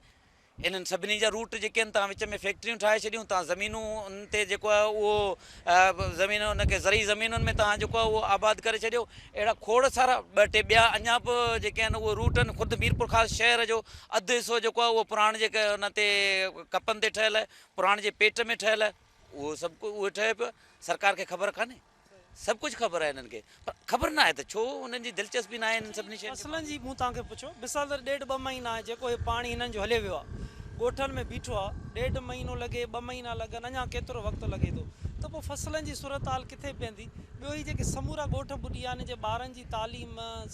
انهن سڀني جا روٽ جيڪي آهن توهان وچ ۾ فيڪٽريون ٺاهي ڇڏيون توهان زمينون انهن تي جيڪو آهي اهو زمين ان کي زرعي زمينن ۾ توهان جيڪو آهي اهو آباد ڪري ڇڏيو اهڙا کوڙ سارا ٻه ٽي ٻيا اڃا به جيڪي آهن اهي روٽ آهن خود ميرپورخاص شهر جو اڌ حصو جيڪو آهي اهو پراڻ جي ان تي ڪپن تي ٺهيل آهي پراڻ جي پيٽ ۾ ٺهيل آهي اهو سڀ ڪجهه اهو ٺهي پيو سرڪار کي خبر ڪانهي سڀ ڪجهه خبر آهي انهن کي پر خبر نه آهي ته ڇو انهن جي دلچسپي نه آهي انهن سڀني شين کي. فصلن جي مون توهان کي پڇيو مثال طور ڏيڍ ٻه مهينا آهي جيڪو هي پاڻي هنن جو هلي ويو آهي ڳوٺن ۾ بيٺو آهي ڏيڍ مهينو لڳي ٻه مهينا لڳن اڃا ڪيترو وقت لڳي ٿو ته پوء فصلن جي صورتحال ڪٿي پيندي ٻيو هي جيڪي سمورا ڳوٺ ٻڏي ويا انهن جي ٻارن جي تعليم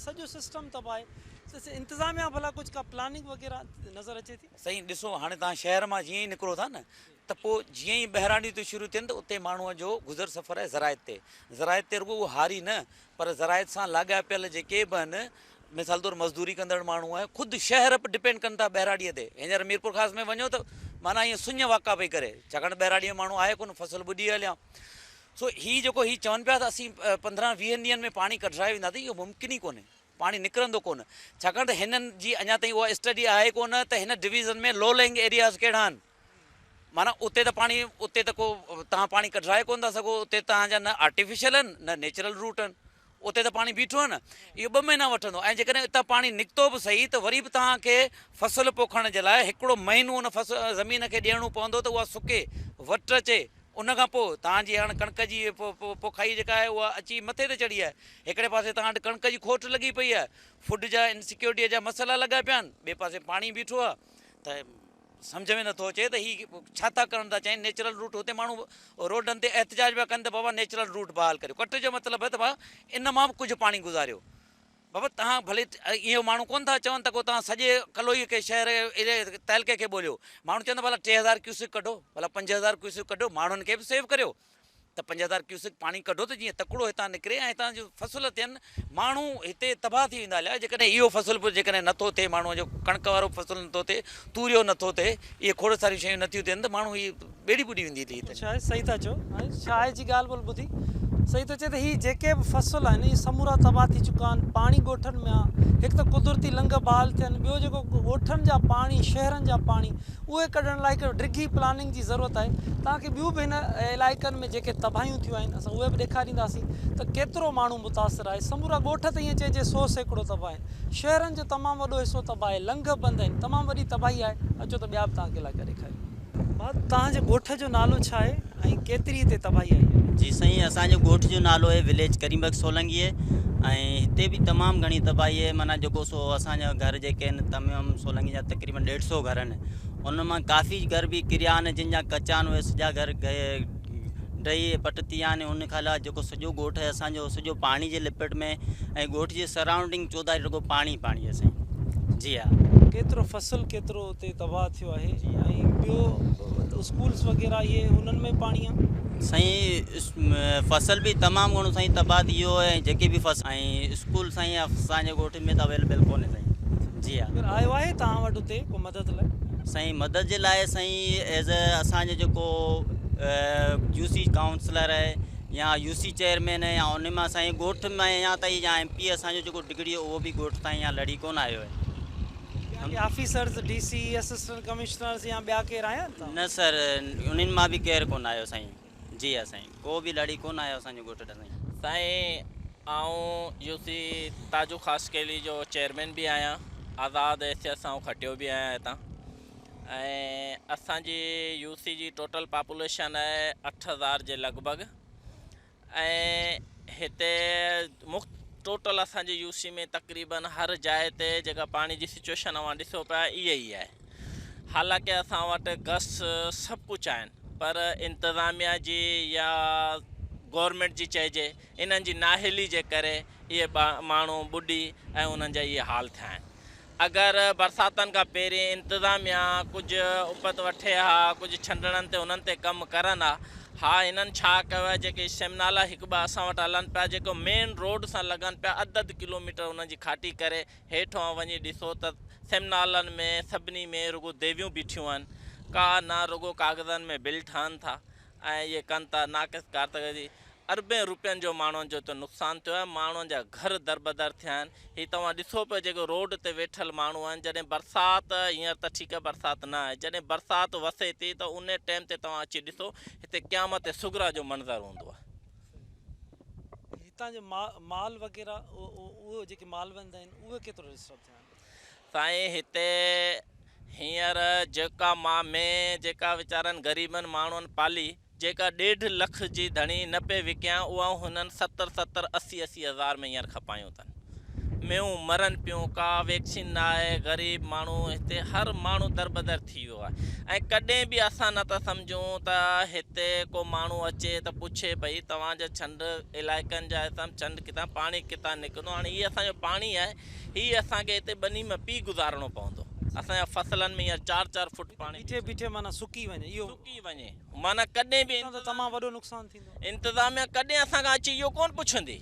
سڄو سسٽم تباهه آهي انتظاميا ڀلا ڪجهه ڪا پلاننگ وغيره نظر اچي ٿي. سائين ڏسو هاڻي توهان شهر مان جيئن ئي نڪرو ٿا نه ته پوء جيئن ئي ٻهراڙيون ٿيون شروع ٿين ته اتي ماڻهوء جو گذر سفر آهي زراعت تي. زراعت تي رڳو اهو هاري نه پر زراعت سان لاڳاپيل جيڪي به آهن مثال طور مزدوري ڪندڙ ماڻهو آهي خود شهر به ڊپينڊ ڪن ٿا ٻهراڙيء تي. هينئر ميرپورخاص ۾ وڃو ته معنيٰ ائين سڃ واڪا پئي ڪري ڇاڪاڻ ته ٻهراڙيء ۾ ماڻهو آهي ڪونه فصل ٻڏي هليا. سو هي جيڪو هي چون پيا ته اسين 15 20 ڏينهن ۾ پاڻي ڪڍرائي وينداسين اهو ممڪن ئي ڪونهي. پاڻي نڪرندو ڪونه ڇاڪاڻ ته هنن جي اڃا تائين اها اسٽڊي آهي ڪونه ته هن ڊويزن ۾ لو لائنگ ايرياز ڪهڙا آهن معنيٰ اتي ته پاڻي اتي ته ڪو توهان پاڻي ڪڍرائي ڪونه ٿا سگهو اتي توهان جا نه آرٽيفيشل آهن نه نيچرل روٽ آهن اتي ته پاڻي بيٺو آهي نه اهو ٻه مهينا وٺندو ۽ جيڪڏهن اتان پاڻي نڪتو به صحيح ته وري به توهان کي فصل پوکڻ جي لاء هڪڙو مهينو ان فصل زمين کي ڏيڻو پوندو ته اها سڪي وٽ اچي ان کان پوء توهان جي هاڻ ڪڻڪ جي پوکائي جيڪا آهي اها اچي مٿي تي چڙهي آهي هڪڙي پاسي توهان وٽ ڪڻڪ جي کوٽ لڳي پئي آهي فوڊ جا انسيڪيورٽيء جا مسئلا لڳا پيا آهن ٻئي پاسي پاڻي بيٺو آهي ته سمجهه ۾ نٿو اچي ته هي ڇا ٿا ڪرڻ ٿا چاهين نيچرل روٽ هتي ماڻهو روڊن تي احتجاج پيا ڪن ته بابا نيچرل روٽ بحال ڪريو ڪٽ جو مطلب آهي ته بابا ان مان به ڪجهه پاڻي گذاريو بابا توهان ڀلي اهو ماڻهو ڪونه ٿا چون ته ڪو توهان سڄي ڪلوئي کي شهر تعلقي کي ٻوليو ماڻهو چون ٿا ڀلا 3000 ڪيوسڪ ڪڍو ڀلا 5000 ڪيوسڪ ڪڍو ماڻهن کي به سيو ڪريو ته 5000 ڪيوسڪ پاڻي ڪڍو ته جيئن تڪڙو هتان نڪري ۽ هتان جون فصل ٿين، ماڻهو هتي تباهه ٿي ويندا هليا، جيڪڏهن اهو فصل به جيڪڏهن نٿو ٿئي ماڻهوء جو ڪڻڪ وارو به فصل نٿو ٿئي، توريو نٿو ٿئي، اهي کوڙ ساريون شيون نٿيون ٿين ته ماڻهو هي ٻيڙي ٻڏي ويندي هلي هتي. شاهد صحيح ٿا چئو ۽ شاهد جي ڳالهه ٻولهه ٻڌي صحيح ٿو چئي ته هي جيڪي به فصل آهن اهي سمورا تباهه ٿي چڪا آهن، پاڻي ڳوٺن ۾ آهي، هڪ ته قدرتي لنگهه بحال ٿين، ٻيو جيڪو ڳوٺن جا پاڻي شهرن جا پاڻي اهي ڪڍڻ لاء هڪ ڊگهي پلاننگ جي ضرورت آهي. توهان کي ٻيون به هن علائقن ۾ جيڪي تباهيون ٿيون آهن اسان اهي به ڏيکارينداسين ته ڪيترو ماڻهو متاثر آهي. سمورا ڳوٺ ته ائين چئجي 100% تباهه آهن. شهرن جو تمام وڏو حصو تباهه آهي. لنگهه بند آهن. تمام وڏي تباهي آهي. اچو ته ٻيا به توهان کي علائقا ڏيکاريون. ڀاء توهان جي ڳوٺ جو نالو ڇا آهي ۽ ڪيتري هتي تباهي آئي آهي؟ جي سائين اسان جي ڳوٺ جو نالو آهي وليج ڪريم بخش سولنگي ۽ هتي به تمام گهڻي تباهي آهي معنيٰ جيڪو سو اسان جا گهر جيڪي آهن تمام سولنگي جا تقريبن ڏيڍ سو گهر آهن ان مان ڪافي گهر به ڪريا آهن جن جا ڪچا آهن اهي سڄا گهر ڊهي پٽ ٿي ويا آهن ان کان علاوه جيڪو سڄو ڳوٺ آهي اسان جو سڄو پاڻي جي لپيٽ ۾ ۽ ڳوٺ جي سرائونڊنگ چوڌاري رڳو پاڻي ئي پاڻي آهي سائين جي ها. ڪيترو فصل ڪيترو اتي تباهه ٿيو آهي ۽ ٻيو اسڪولس وغيره اهي انهن ۾ پاڻي آ. سائين فصل به تمام گهڻو سائين تباهه ٿي ويو آهي جيڪي به فصل ۽ اسڪول سائين اسان جي ڳوٺ ۾ ته اويليبل ڪونهي سائين جي ها. ڪير آيو آهي توهان وٽ اتي ڪو مدد لاء. سائين مدد جي لاء سائين ايز اسان جو جيڪو يو سي ڪائونسلر آهي يا يو سي چيئرمين آهي يا ان مان سائين ڳوٺ ۾ اڃا تائين يا ايم پي اسان جو جيڪو ڊگهڙي اهو به ڳوٺ تائين يا لڙي ڪونه آيو آهي. ٻيا ڪي officers D C assistant commissioners يا ٻيا ڪير آيا آهن تان؟ نه سر انهن مان به ڪير ڪونه آيو سائين جي ها سائين ڪو به لڙي ڪونه آيو اسان جي ڳوٺ ڏانهن سائين. سائين آئون يو سي تاجو خاصخيلي جو چيئرمين به آهيان آزاد حيثيت سان آئون کٽيو به آهيان هتان ۽ اسان جي يو سي جي ٽوٽل پاپوليشن آهي 8000 جي لڳ ڀڳ ۽ هتي ٽوٽل اسان جي يو سي ۾ تقريبن هر جاء تي جيڪا پاڻي جي سچوئيشن اوهان ڏسو پيا اها ئي آهي حالانڪه اسان وٽ گس سڀ ڪجهه آهن پر انتظاميا جي يا گورنمينٽ جي چئجي انهن جي نااهلي جي ڪري اهي ماڻهو ٻڏي ۽ انهن جا اهي حال ٿيا آهن اگر برساتن کان پهرين انتظاميا ڪجهه اپت وٺي ها، ڪجهه ڇنڊڻن تي انهن تي ڪم ڪرن ها. ها هنن ڇا ڪيو آهي جيڪي سم نالا هڪ ٻه اسان وٽ هلن پيا جيڪو مين روڊ سان لڳن پيا اڌ اڌ ڪلوميٽر انهن جي کاٽي ڪري هيٺ اوهان وڃي ڏسو ته سم نالن ۾ سڀني ۾ رڳو ديويون بيٺيون آهن ڪا نه رڳو ڪاغذن ۾ بل ٺهن ٿا ۽ اهي ڪن ٿا ناقص ڪارڪردگي اربين روپين جو ماڻهن جو اتي نقصان ٿيو آهي ماڻهن جا گهر دربدر ٿيا آهن هي توهان ڏسو پيا جيڪو روڊ تي ويٺل ماڻهو آهن جڏهن برسات هينئر ته ٺيڪ آهي برسات نه آهي جڏهن برسات وسي ٿي ته ان ٽيم تي توهان اچي ڏسو هتي قيامت صغريٰ جو منظر هوندو آهي. هتان جو مال وغيره اهي جيڪي مالوند آهن اهي ڪيترو ڊسٽرب ٿيا آهن؟ سائين هتي هينئر جيڪا مان مينهن جيڪا ويچارن غريبن ماڻهن پالي جيڪا ڏيڍ لک جي ڌڻي نه پئي وڪيان اها هنن ستر ستر اسي اسي هزار ۾ هينئر کپايون اٿن مينهون مرن پيون ڪا ويڪسين نه آهي غريب ماڻهو هتي هر ماڻهو دربدر ٿي ويو آهي ۽ ڪڏهن به اسان نه ٿا سمجهون ته هتي ڪو ماڻهو اچي ته پڇي ڀئي توهان جا ڇنڊ علائقن جا هتان ڇنڊ ڪٿان پاڻي ڪٿان نڪرندو هاڻي هي اسان جو پاڻي آهي هي اسان کي هتي ٻني ۾ پي گذارڻو پوندو. اسان جا فصلن ۾ هينئر چار چار فوٽ پاڻي بيٺي بيٺي معنيٰ سڪي وڃي اهو. سڪي وڃي معنيٰ ڪڏهن به ته تمام وڏو نقصان ٿيندو. انتظاميا ڪڏهن اسان کان اچي اهو ڪونه پڇندي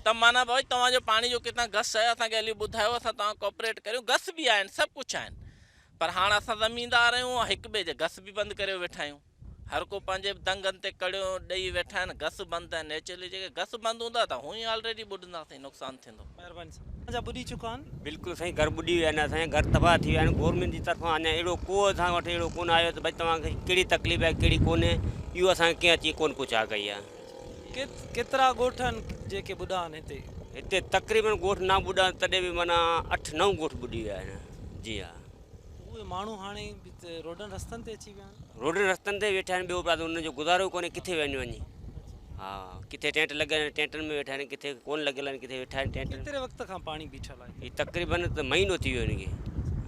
ته معنيٰ ڀائي توهان جو پاڻي جو ڪٿان گس آهي اسان کي هلي ٻڌايو اسان توهان ڪوپريٽ ڪريون گس به آهن سڀ ڪجهه آهن پر هاڻ اسان زميندار آهيون هڪ ٻئي جا گس به بند ڪريو ويٺا آهيون. هر ڪو پنهنجي دنگن تي ڪڙيون ڏئي ويٺا آهن گس بند آهن نيچرلي جيڪي گس بند هوندا ته هونئن ئي آلريڊي ٻڏنداسين نقصان ٿيندو. مهرباني سر اسان جا ٻڏي چڪا آهن. بلڪل سائين گهر ٻڏي ويا آهن اسان جا گهر تباهه ٿي ويا آهن گورنمينٽ جي طرفان اڃا اهڙو ڪو اسان وٽ اهڙو ڪونه آيو ته ڀئي توهان کي ڪهڙي تڪليف آهي ڪهڙي ڪونهي اهو اسان کي ڪنهن اچي ڪونه پڇا ڪئي آهي. ڪيترا ڳوٺ آهن جيڪي ٻڏا آهن هتي؟ هتي تقريبن ڳوٺ نه ٻڏا آهن تڏهن به معنيٰ اٺ نو ڳوٺ ٻڏي ويا آهن جي ها. اهي ماڻهو هاڻي روڊن رستن تي اچي ويا آهن. روڊن رستن تي ويٺا آهن ٻيو پرا انهن جو گذارو ئي ڪونهي ڪٿي وڃن وڃي ها ڪٿي ٽينٽ لڳل آهن ٽينٽن ۾ ويٺا آهن ڪٿي ڪونه لڳل آهن ڪٿي ويٺا آهن ٽينٽن. ڪيتري وقت کان پاڻي بيٺل آهي. هي تقريبن ته مهينو ٿي ويو هن کي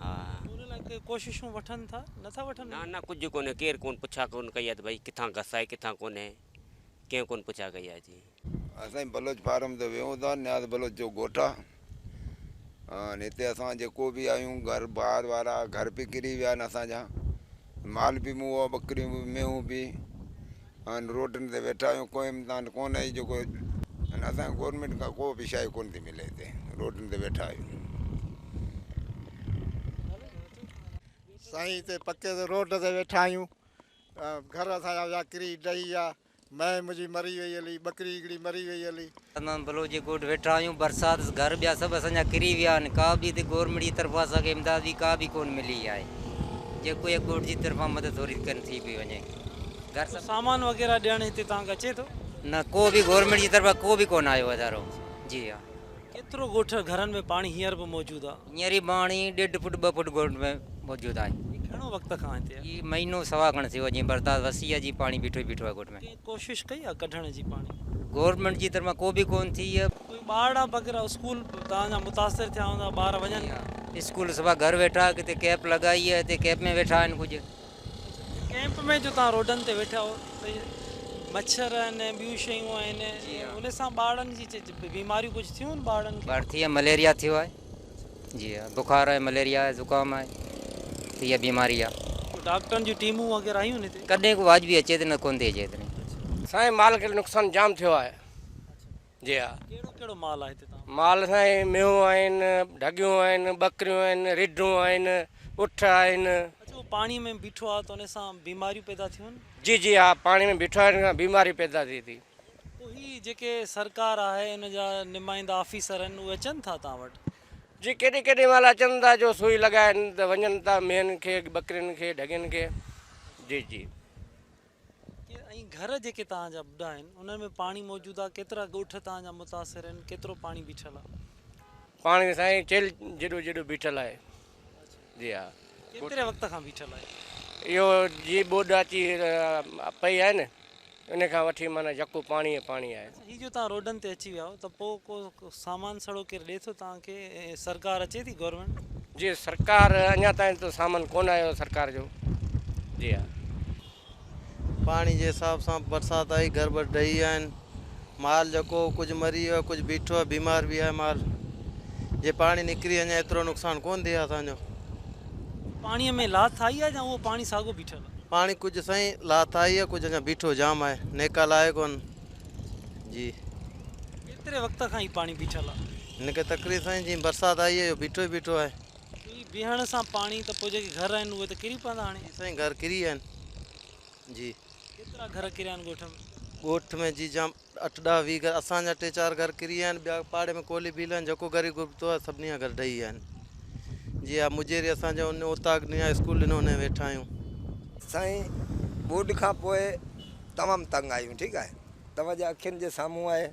ها. ان لاء ڪي ڪوششون وٺن ٿا نه ٿا وٺن. نه نه ڪجهه ڪونهي ڪير ڪونه پڇا ڪونه ڪئي آهي ته ڀئي ڪٿان گس آهي ڪٿان ڪونهي ڪنهن ڪونه پڇا ڪئي آهي جي. اسين بلوچ فارم تي ويهون ٿا نياز بلوچ جو ڳوٺ آ ۽ هتي اسان جيڪو به آهيون گهر ٻار وارا گهر به ڪري ويا آهن اسان جا مال به مئو آ ٻڪريون به مينهون به ۽ روڊن تي ويٺا آهيون ڪو امڪان ڪونهي جيڪو اسان کي گورنمينٽ کان ڪو به شيء ڪونه ٿي ملي هتي روڊن تي ويٺا آهيون. سائين هتي پڪي روڊ تي ويٺا آهيون گهر اسان جا ويا ڪري ڊهي ويا مينهن منهنجي مري وئي هلي، ٻڪري هڪڙي مري وئي هلي. اسان بلوچ جي ڳوٺ ويٺا آهيون، برسات گهر ٻيا سڀ اسان جا ڪري ويا آهن، ڪا به هتي گورنمينٽ جي طرفان اسان کي امداد به ڪا به ڪونه ملي آهي، جيڪو هي ڳوٺ جي طرفان مدد ٿوري کن ٿي پئي وڃي. گهر سڀ. سامان وغيره ڏيڻ هتي توهان کي اچي ٿو؟ نه ڪو به گورنمينٽ جي طرفان ڪو به ڪونه آيو آهي ادارو. جي ها. ڪيترو ڳوٺ گهرن ۾ پاڻي هينئر به موجود آ؟ هينئر ئي پاڻي ڏيڍ فوٽ ٻه فوٽ ڳوٺ ۾ موجود آهي. هي گهڻو وقت کان هتي آ؟ هي مهينو سوا کن ٿيو آ جيئن برسات وسي آ جيئن پاڻي بيٺو ئي بيٺو آ ڳوٺ ۾. ڪنهن ڪوشش ڪئي آ ڪڍڻ جي پاڻي؟ گورنمينٽ جي طرفان ڪو به ڪون ٿي آ. ڪوئي ٻارڙا وغيره اسڪول توهان جا متاثر ٿيا هوندا ٻار وڃن؟ جي ها اسڪول سڀا گهر ويٺا ڪٿي ڪيپ لڳائي آ هتي ڪيپ ۾ ويٺا آهن ڪجهه. ڪئمپ ۾ جو توهان روڊن تي ويٺا آهيو ته مڇر آهن ۽ ٻيون شيون آهن ان سان ٻارڙن جي بيماريون ڪجهه ٿيون آهن ٻارڙن کي؟ ٻار ٿي آهي مليريا ٿيو آهي جي ها بخار آهي مليريا آهي زڪام آهي ته اها بيماري آهي. ڊاڪٽرن جون ٽيمون وغيره آيون آهن هتي؟ ڪڏهن ڪو واجبي اچي ته نه ڪونه ٿي اچي ايتري. سائين مال کي نقصان جام ٿيو آهي جي ها. ڪهڙو ڪهڙو مال آهي هتي توهان وٽ؟ مال سائين مينهون آهن، ڍڳيون آهن، ٻڪريون آهن، رڍون آهن، اٺ آهن. اڇا اهو پاڻي ۾ بيٺو آهي ته ان سان بيماريون پيدا ٿيون آهن؟ جي جي ها پاڻي ۾ بيٺو آهي ان سان بيماري پيدا ٿئي ٿي. پوء هي جيڪي سرڪار آهي ان جا نمائندا آفيسر آهن اهي اچن ٿا توهان وٽ؟ جي ڪيڏي ڪيڏي مهل اچن ٿا جو سوئي لڳائن ته وڃن ٿا مينهن کي ٻڪرين کي ڍڳين کي جي جي. ۽ گهر جيڪي توهان جا ٻڏا آهن انهن ۾ پاڻي موجود آهي ڪيترا ڳوٺ توهان جا متاثر آهن ڪيترو پاڻي بيٺل آهي. پاڻي سائين چيلهه جيڏو جيڏو بيٺل آهي جي ها. ڪيتري وقت کان بيٺل آهي. اهو جي ٻوڏ اچي پئي آهي نه ان کان وٺي معنيٰ يڪو پاڻي ئي پاڻي آهي. هي جو توهان روڊن تي اچي ويا آهيو ته پوء ڪو سامان سڙو ڪير ڏي ٿو توهان کي سرڪار اچي ٿي گورنمينٽ؟ جي سرڪار اڃا تائين ته سامان ڪونه آيو سرڪار جو جي ها. پاڻي جي حساب سان برسات آئي گهر ٻر ڊهي ويا آهن مال جيڪو ڪجهه مري ويو آهي ڪجهه بيٺو آهي بيمار به آهي مال جي پاڻي نڪري وڃي ايترو نقصان ڪونه ٿئي ها اسان جو. پاڻي ۾ لاٿ آئي آهي يا اهو پاڻي ساڳو بيٺل آهي؟ پاڻي ڪجهه سائين لاٿ آئي آهي ڪجهه اڃا بيٺو جام آهي نيڪال آهي ڪونه جي. ڪيتري وقت کان هي پاڻي بيٺل آهي؟ هن کي تقريب سائين جيئن برسات آئي آهي اهو بيٺو ئي بيٺو آهي. هي بيهڻ سان پاڻي ته پوء جيڪي گهر آهن اهي ته ڪري پوندا هاڻي. جي سائين گهر ڪري ويا آهن جي. ڪيترا گهر ڪريا آهن ڳوٺ ۾؟ ڳوٺ ۾ جي جام اٺ ڏهه 20 گهر اسان جا ٽي چار گهر ڪري ويا آهن ٻيا پاڙي ۾ ڪولهي ڀيل آهن جيڪو غريب غربتو آهي سڀني جا گهر ڊهي ويا آهن جي ها مجيري اسان جو ان اوطاق ڏني آهي اسڪول ڏنو ان ۾ ويٺا آهيون. سائين ٻوڏ کان پوء تمام تنگ آهيون ٺيڪ آهي توهان جي اکين جي سامهون آهي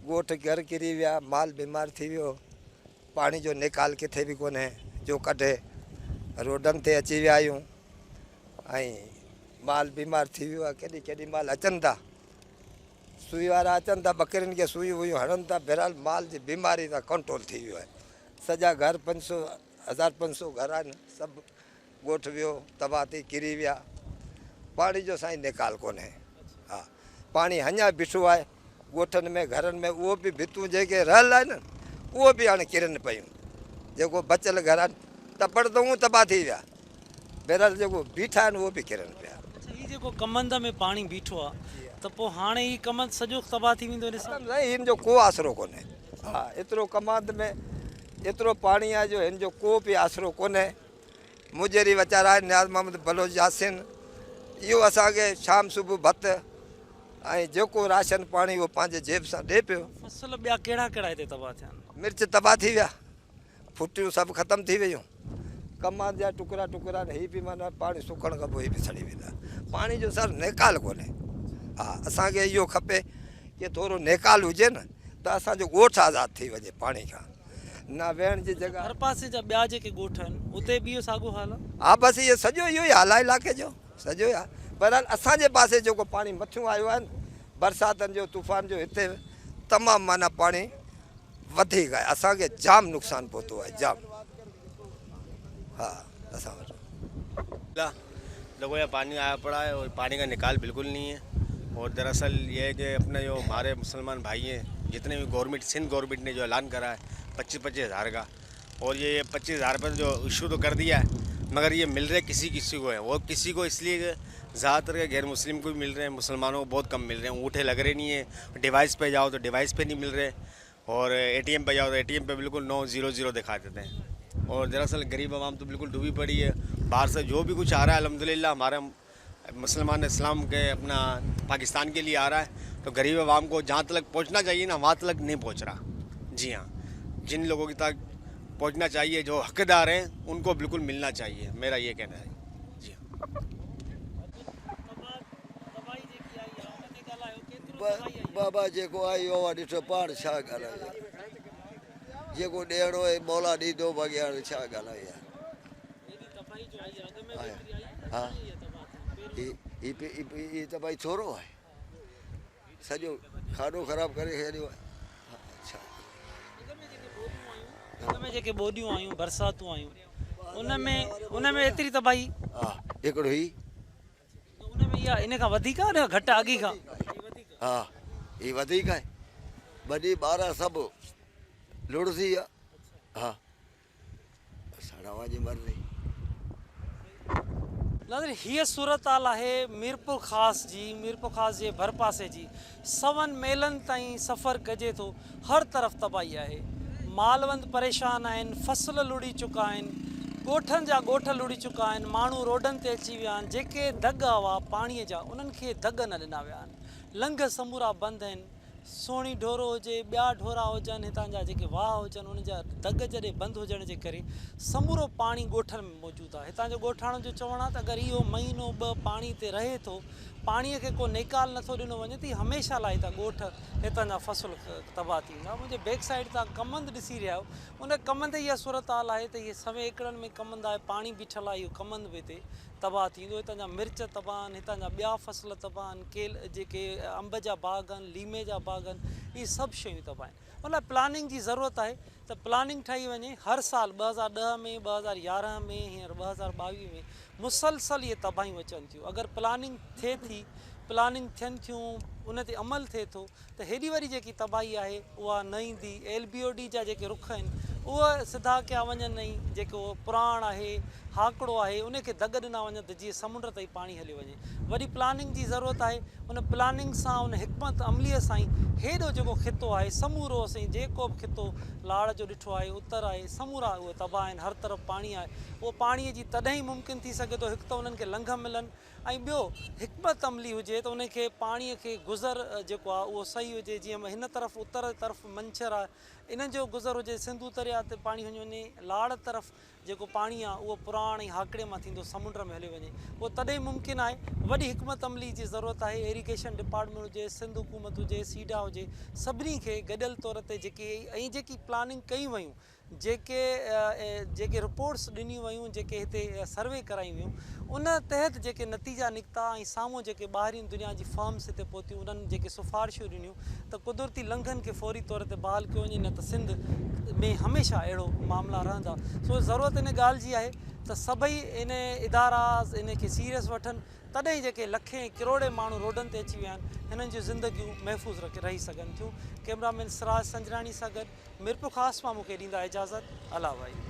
ڳوٺ گهر ڪري ويا مال بيمار ٿي ويو پاڻي جو نيڪال ڪٿي به ڪونهي جو ڪڍي روڊن تي اچي ويا آهيون ۽ مال بيمار ٿي ويو آهي ڪيڏي ڪيڏي مال اچن ٿا سوئي وارا اچن ٿا ٻڪرين کي سوئي وويون هڻن ٿا بهرحال مال جي بيماري تان ڪنٽرول ٿي ويو آهي سڄا گهر 500 1500 گهر آهن سڀ ڳوٺ ويو تباهه ٿي ڪري ويا پاڻي جو سائين نيڪال ڪونهي ها پاڻي اڃا بيٺو آهي ڳوٺن ۾ گهرن ۾ اهو به ڀتون جيڪي رهيل آهن اهو به هاڻي ڪرن پيون جيڪو بچيل گهر آهن ٽپڙ ته اونء تباهه ٿي ويا بهرحال جيڪو بيٺا آهن اهو به ڪرن پيا. اڇا هي جيڪو ڪمند ۾ پاڻي بيٺو آ ته پوء هاڻي هي ڪمند سڄو تباهه ٿي ويندو ان سان؟ سائين هن جو ڪو آسرو ڪونهي ها ايترو ڪمند ۾ ايترو پاڻي آهي جو هن جو ڪو به آسرو ڪونهي مجيري ويچارا آهن نياز محمد بلوچ ياسين اهو اسان کي شام صبح ڀت ۽ جيڪو راشن پاڻي اهو پنهنجي جيب سان ڏي پيو. فصل ٻيا ڪهڙا ڪهڙا هتي تباهه ٿيا آهن؟ مرچ تباهه ٿي ويا، ڦٽيون سڀ ختم ٿي ويون، ڪماد جا ٽڪرا ٽڪرا آهن، هي به معنيٰ پاڻي سڪڻ کان پوء هي به سڙي ويندا. پاڻي جو سر نيڪال ڪونهي. ها اسان کي اهو کپي ڪي ٿورو نيڪال هجي نه ته اسان جو ڳوٺ آزاد ٿي وڃي پاڻي کان. نه ويهڻ جي جڳهه. ڀرپاسي جا ٻيا جيڪي ڳوٺ آهن اتي به اهو ساڳيو حال آهي؟ ها بس اهو سڄو اهو ئي حال آهي علائقي جو. سڄو آ بهرحال اسان جي پاسي جيڪو پاڻي مٿيون آيو آهي نه برساتن جو طوفان جو هتي تمام معنيٰ پاڻي وڌيڪ آهي اسان کي جام نقصان پهتو آهي جام ها اسان وٽ. देखो यहाँ पानी आया पड़ा है और पानी का निकाल बिल्कुल नहीं है और दरअसल ये है कि अपने जो हमारे मुसलमान भाई हैं जितने भी गवर्नमेंट सिंध गवर्नमेंट ने जो ऐलान करा है 25-25 हज़ार का और ये 25 हज़ार रुपये जो इशू तो कर दिया है मगर ये मिल रहे किसी किसी को है वो किसी को इसलिए ज़्यादातर के गैर मुस्लिम को भी मिल रहे हैं, मुसलमानों को बहुत कम मिल रहे हैं। अंगूठे लग रहे नहीं है, डिवाइस पे जाओ तो डिवाइस पे नहीं मिल रहे और एटीएम पे जाओ तो एटीएम पे बिल्कुल 900 दिखा देते हैं। और दरअसल गरीब आवाम तो बिल्कुल डूबी पड़ी है। बाहर से जो भी कुछ आ रहा है अल्हम्दुलिल्लाह हमारे मुसलमान इस्लाम के अपना पाकिस्तान के लिए आ रहा है, तो गरीब आवाम को जहाँ तक पहुँचना चाहिए ना वहाँ तक नहीं पहुँच रहा। जी हाँ, जिन लोगों की तक पहुँचना चाहिए जो हकदार हैं उनको बिल्कुल मिलना चाहिए, मेरा ये कहना है। जी हाँ। बाबा जेको आयो आहे ॾिठो पाण छा ॻाल्हाए, जेको ॾियणो आहे मौला ॾींदो, बाक़ी हाणे छा ॻाल्हाए यार। हा ही ही तबाही थोरो आहे, सॼो खाॾो ख़राब करे छॾियो आहे। छा अॻ में जेके ॿोॾियूं आयूं, बरसातूं आयूं, उन में एतिरी तबाही? हा, हिकिड़ो ही। उन में इहा इन खां वधीक आहे या घटि आहे अॻे खां? हा, ही वधीक आहे। वॾी ॿार सभु लुड़ थी विया। हा, असां जी मर्ज़ी। नाज़रीन, हीअ सूरत हाल आहे मीरपुर ख़ास जी, मीरपुर ख़ास जे भरपासे जी। सवन मेलनि ताईं सफ़र कजे थो, हर तरफ़ तबाही आहे। मालवंद परेशान आहिनि, फसल लुड़ी चुका आहिनि, ॻोठनि जा ॻोठ लुड़ी चुका आहिनि, माण्हू रोडनि ते अची विया आहिनि। जेके दॻ हुआ पाणीअ जा, उन्हनि खे दॻ न ॾिना विया आहिनि। लंघ समूरा बंदि आहिनि। سهڻي ڍورو هجي، ٻيا ڍورا هجن، هتان جا جيڪي واهه هجن، انهن جا دڳ جڏهن بند هجڻ جي ڪري سمورو پاڻي ڳوٺن ۾ موجود آهي. هتان جو ڳوٺاڻن جو چوڻ آهي ته اگر اهو مهينو ٻه پاڻي تي رهي ٿو، پاڻي کي ڪو نيڪال نٿو ڏنو وڃي ته هي هميشه لاء هتان ڳوٺ، هتان جا فصل تباهه ٿي ويندا. منهنجي بيڪ سائيڊ تان ڪمند ڏسي رهيا آهيو، ان ڪمند جي اها صورتحال آهي ته هي سوين ايڪڙن ۾ ڪمند آهي، پاڻي بيٺل آهي، اهو ڪمند به هتي تباهه ٿي ويندو، هتان جا مرچ تباهه آهن، هتان جا ٻيا فصل تباهه آهن، ڪيل جيڪي انب جا باغ آهن، ليمي جا باغ آهن، اهي سڀ شيون تباهه آهن. ان لاء پلاننگ جي ضرورت آهي ته پلاننگ ٺاهي وڃي، هر سال 2010 ۾، 2011 ۾، هينئر 2022 ۾ مسلسل اهي تباهيون اچن ٿيون، اگر پلاننگ ٿئي ٿي، پلاننگ ٿين ٿيون، ان تي عمل ٿئي ٿو ته هيڏي وڏي جيڪي تباهي آهي اها نه ايندي، ايل بي او ڊي جا جيڪي رخ آهن اهي سڌا ڪيا وڃن ۽ جيڪو پراڻ آهي، هاڪڙو آهي ان کي دڳ ڏنا وڃن ته جيئن سمنڊ تائين پاڻي هليو وڃي. وڏي پلاننگ جي ضرورت آهي، ان پلاننگ سان ان حڪمت عمليء سان ئي هيڏو جيڪو خطو آهي سمورو اسين جيڪو به خطو لاڙ جو ڏٺو آهي، اتر آهي، سمورا اهي تباهه آهن، هر طرف پاڻي آهي، اهو پاڻي جي تڏهن ئي ممڪن ٿي سگهي ٿو هڪ ته انهن کي لنگهه ملن ۽ ٻيو حڪمت عملي هجي ته انهي کي پاڻي کي گذر جيڪو آهي اهو صحيح هجي جيئن هن طرف اتر طرف منڇر آهي انهن جو گذر هجي سنڌو درياء تي پاڻي هنيو وڃي لاڙ طرف جيڪو پاڻي آهي اهو پراڻ ۽ هاڪڙي مان ٿيندو سمنڊ ۾ هليو وڃي اهو تڏهن ممڪن آهي وڏي حڪمت عملي جي ضرورت آهي ايريگيشن ڊپارٽمينٽ هجي سنڌ حڪومت هجي سيڊا هجي سڀني کي گڏيل طور تي جيڪي ۽ جيڪي پلاننگ ڪيون ويون جيڪي جيڪي رپورٽس ڏنيون ويون جيڪي هتي سروي ڪرايون ويون ان تحت جيڪي نتيجا نڪتا ۽ سامهون جيڪي ٻاهرين دنيا جي فرمس هتي پهتيون انهن جيڪي سفارشون ڏنيون ته قدرتي لنگهن کي فوري طور تي بحال ڪيو وڃي نه ته سنڌ ۾ هميشه اهڙو معاملا رهندا سو ضرورت ان ڳالهه جي آهي ته سڀئي ان ادارا ان کي سيريس وٺن تڏهن ئي جيڪي لکين ۽ ڪروڙين ماڻهو روڊن تي اچي ويا آهن هنن جون زندگيون محفوظ رهي سگهن ٿيون ڪئميرا مين سراج سنجراڻي سان گڏ ميرپورخاص مان مون کي ڏيندا اجازت الله ڀائي.